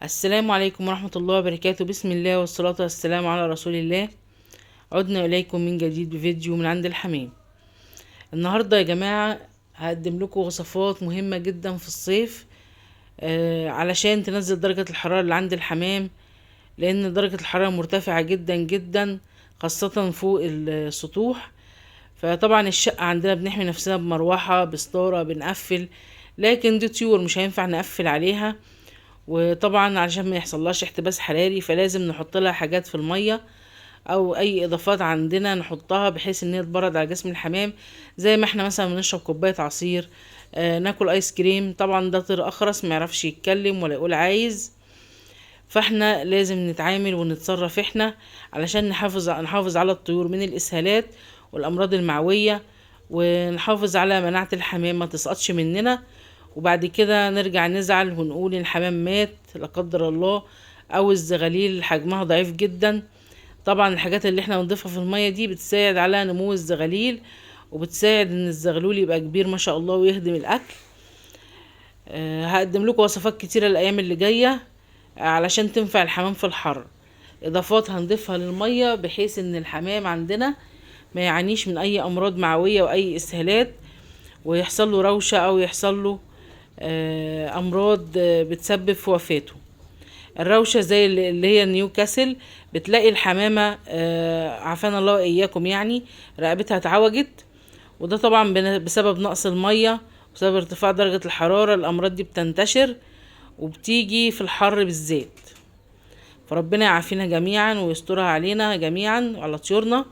السلام عليكم ورحمة الله وبركاته. بسم الله والصلاة والسلام على رسول الله. عدنا إليكم من جديد بفيديو من عند الحمام. النهاردة يا جماعة هقدم لكم وصفات مهمة جدا في الصيف، علشان تنزل درجة الحرارة اللي عند الحمام، لأن درجة الحرارة مرتفعة جدا جدا خاصة فوق السطوح. فطبعا الشقة عندنا بنحمي نفسنا بمروحة بستارة بنقفل، لكن دي طيور مش هينفع نقفل عليها، وطبعا علشان ما يحصلهاش احتباس حراري فلازم نحط لها حاجات في المية او اي اضافات عندنا نحطها بحيث ان هي تبرد على جسم الحمام، زي ما احنا مثلا بنشرب كوباية عصير، ناكل ايس كريم. طبعا ده طير اخرس ما يعرفش يتكلم ولا يقول عايز، فاحنا لازم نتعامل ونتصرف احنا علشان نحافظ على الطيور من الاسهالات والامراض المعوية، ونحافظ على مناعة الحمام ما تسقطش مننا، وبعد كده نرجع نزعل ونقول الحمام مات لا قدر الله، او الزغاليل حجمها ضعيف جدا. طبعا الحاجات اللي احنا بنضيفها في المية دي بتساعد على نمو الزغاليل، وبتساعد ان الزغلول يبقى كبير ما شاء الله ويهضم الاكل. هقدم لكم وصفات كتيرة الايام اللي جاية علشان تنفع الحمام في الحر، اضافات هنضيفها للمية بحيث ان الحمام عندنا ما يعانيش من اي امراض معوية واي اسهالات ويحصل له روشة او يحصل له امراض بتسبب في وفاته. الروشة زي اللي هي النيوكاسل، بتلاقي الحمامة، عافانا الله واياكم، رقبتها اتعوجت، وده طبعا بسبب نقص المية وبسبب ارتفاع درجة الحرارة. الامراض دي بتنتشر وبتيجي في الحر بالذات، فربنا يعافينا جميعا ويسترها علينا جميعا وعلى طيورنا.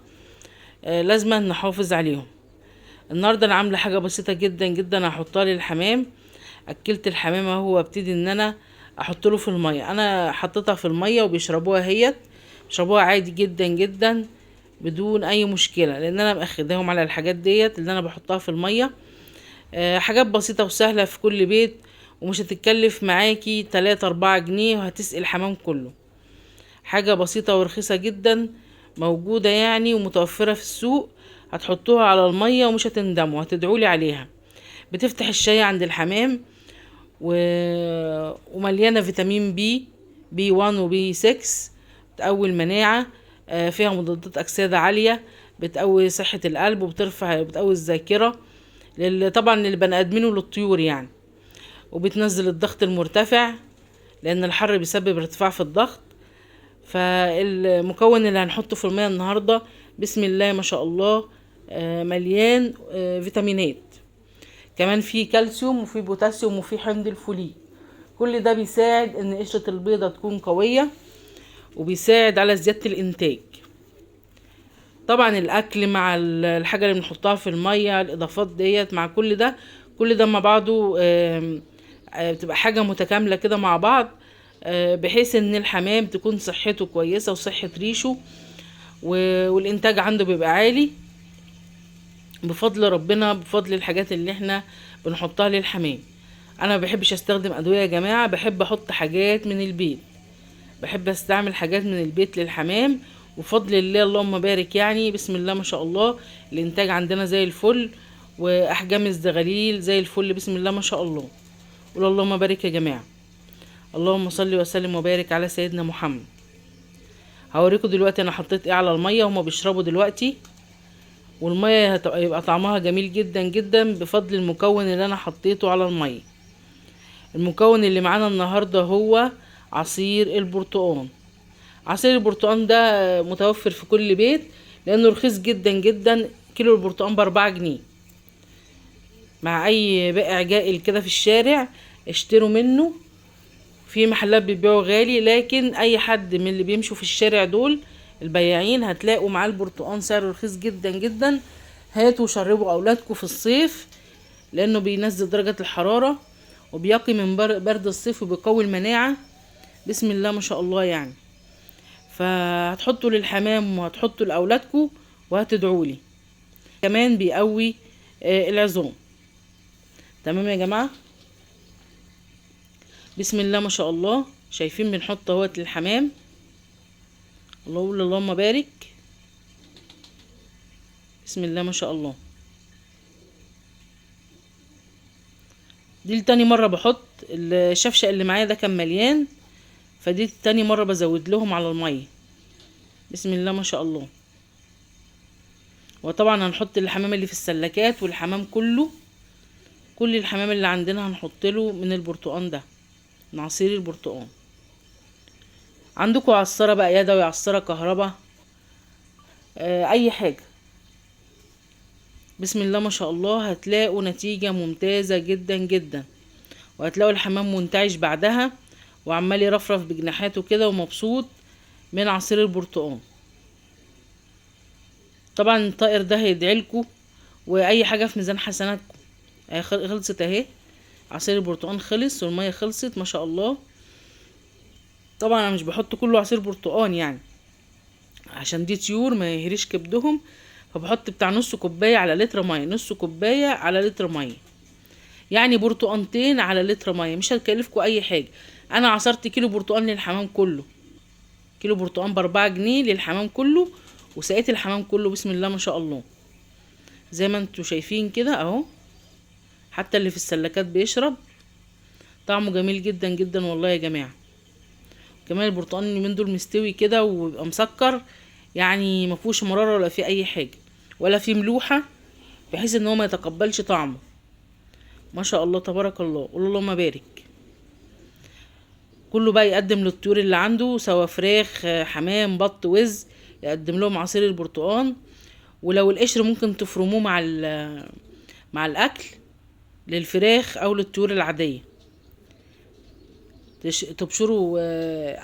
لازم نحافظ عليهم. النهارده انا عامله حاجه بسيطه جدا جدا هحطها للحمام. اكلت الحمام اهو، وابتدي ان انا احط له في الميه. انا حطيتها في الميه وبيشربوها، هيت بيشربوها عادي جدا جدا بدون اي مشكله، لان انا مأخداهم على الحاجات ديت اللي انا بحطها في الميه. حاجات بسيطه وسهله في كل بيت، ومش هتتكلف معاكي 3-4 جنيه وهتسقي الحمام كله. حاجه بسيطه ورخيصه جدا، موجوده ومتوفره في السوق. هتحطوها على الميه ومش هتندموا، هتدعولي عليها. بتفتح الشاي عند الحمام ومليانه فيتامين بي، بي 1 وبي 6، بتقوي المناعه، فيها مضادات اكسده عاليه، بتقوي صحه القلب وبتقوي الذاكره طبعا للبني ادمين وللطيور وبتنزل الضغط المرتفع لان الحر بيسبب ارتفاع في الضغط. فالمكون اللي هنحطه في الميه النهارده بسم الله ما شاء الله، مليان، فيتامينات، كمان في كالسيوم وفي بوتاسيوم وفي حمض الفوليك. كل ده بيساعد ان قشرة البيضة تكون قوية، وبيساعد على زيادة الانتاج. طبعا الاكل مع الحاجة اللي بنحطها في المية، الاضافات ديت مع كل ده، كل ده مع بعضه، بتبقى حاجة متكاملة كده مع بعض، بحيث ان الحمام تكون صحته كويسة وصحة ريشه والانتاج عنده بيبقى عالي بفضل ربنا، بفضل الحاجات اللي احنا بنحطها للحمام. انا ما بحبش استخدم ادويه يا جماعه، بحب احط حاجات من البيت، بحب استعمل حاجات من البيت للحمام، وفضل الله اللهم بارك، بسم الله ما شاء الله الانتاج عندنا زي الفل، واحجام الزغاليل زي الفل بسم الله ما شاء الله. قول اللهم بارك يا جماعه، اللهم صل وسلم وبارك على سيدنا محمد. هوريكم دلوقتي انا حطيت ايه على الميه، هما بيشربوا دلوقتي، والميه هيبقى طعمها جميل جدا جدا بفضل المكون اللي انا حطيته على الميه. المكون اللي معانا النهارده هو عصير البرتقال. عصير البرتقال ده متوفر في كل بيت لانه رخيص جدا جدا، كيلو البرتقال ب4 جنيه. مع اي بائع جائل كده في الشارع اشتروا منه، في محلات بيبيعوا غالي، لكن اي حد من اللي بيمشوا في الشارع دول البياعين هتلاقوا معاه البرتقال سعره رخيص جدا جدا. هاتوا وشربوا اولادكم في الصيف لانه بينزل درجة الحرارة وبيقي من برد الصيف وبيقوي المناعة بسم الله ما شاء الله. فهتحطوا للحمام وهتحطوا لاولادكم وهتدعوا لي. كمان بيقوي العظام. تمام يا جماعة، بسم الله ما شاء الله. شايفين بنحط اهوت للحمام، اللهم بارك بسم الله ما شاء الله. دي لتاني مرة بحط الشفشق اللي معايا ده كان مليان، فدي تاني مرة بزود لهم على المية. بسم الله ما شاء الله. وطبعا هنحط الحمام اللي في السلكات والحمام كله، كل الحمام اللي عندنا هنحط له من البرتقان ده، من عصير البرتقان. عندكم عصارة بقى يدوي، عصارة كهرباء، اي حاجة. بسم الله ما شاء الله هتلاقوا نتيجة ممتازة جدا جدا، وهتلاقوا الحمام منتعش بعدها وعمال يرفرف بجناحاته كده ومبسوط من عصير البرتقان. طبعا الطائر ده هيدعيلكوا، واي حاجة في ميزان حسناتكم. خلصت اهي، عصير البرتقان خلص والمية خلصت ما شاء الله. طبعا انا مش بحط كله عصير برتقان يعني، عشان دي طيور ما يهريش كبدهم، فبحط بتاع نص كوباية على لتر مية، نص كوباية على لتر مية، يعني برتقانتين على لتر مية، مش هتكلفكوا اي حاجة. انا عصرت كيلو برتقان للحمام كله، كيلو برتقان ب4 جنيه للحمام كله، وسقيت الحمام كله بسم الله ما شاء الله زي ما انتوا شايفين كده اهو. حتى اللي في السلكات بيشرب، طعمه جميل جدا جدا والله يا جماعة. كمان البرتقان اليومين دول مستوي كده وبيبقى مسكر، يعني ما فيهوش مرارة ولا فيه اي حاجة ولا فيه ملوحه، بحيث ان هو ما يتقبلش طعمه. ما شاء الله تبارك الله، قولوا اللهم بارك. كله بقى يقدم للطيور اللي عنده، سواء فراخ، حمام، بط، وز، يقدم لهم عصير البرتقان. ولو القشر ممكن تفرموه مع الاكل للفراخ او للطيور العادية، تبشروا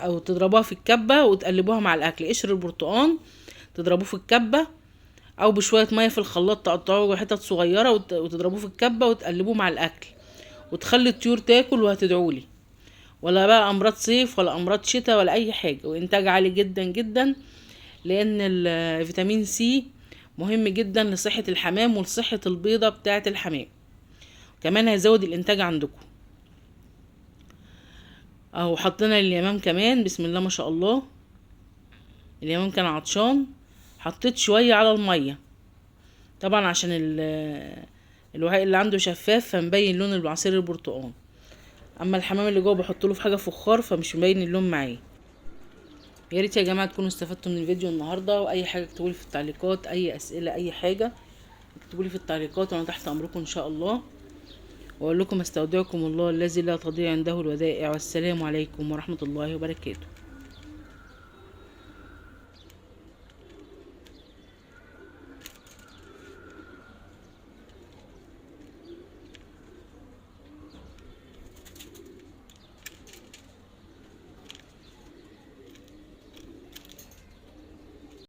او تضربوها في الكبه وتقلبوها مع الاكل. قشر البرتقان تضربوه في الكبه، او بشوية مية في الخلاط تقطعوه حتت صغيرة وتضربوه في الكبه وتقلبوه مع الاكل، وتخلي الطيور تاكل وهتدعولي. ولا بقى امراض صيف ولا امراض شتاء ولا اي حاجة، وانتاج عالي جدا جدا، لان الفيتامين سي مهم جدا لصحة الحمام ولصحه البيضة بتاعه الحمام، كمان هيزود الانتاج عندكم. اهو حطينا اليمام كمان بسم الله ما شاء الله. اليمام كان عطشان، حطيت شوية على المية طبعا عشان الوعاء اللي عنده شفاف فمبين لون العصير البرتقان. اما الحمام اللي جوه بحط له في حاجة فخار فمش مبين اللون معايا. يا ريت يا جماعة تكونوا استفدتوا من الفيديو النهارده، واي حاجة اكتبوا لي في التعليقات، اي اسئلة اي حاجة اكتبوا لي في التعليقات وانا تحت امركم ان شاء الله. واقول لكم استودعكم الله الذي لا تضيع عنده الودائع، والسلام عليكم ورحمة الله وبركاته.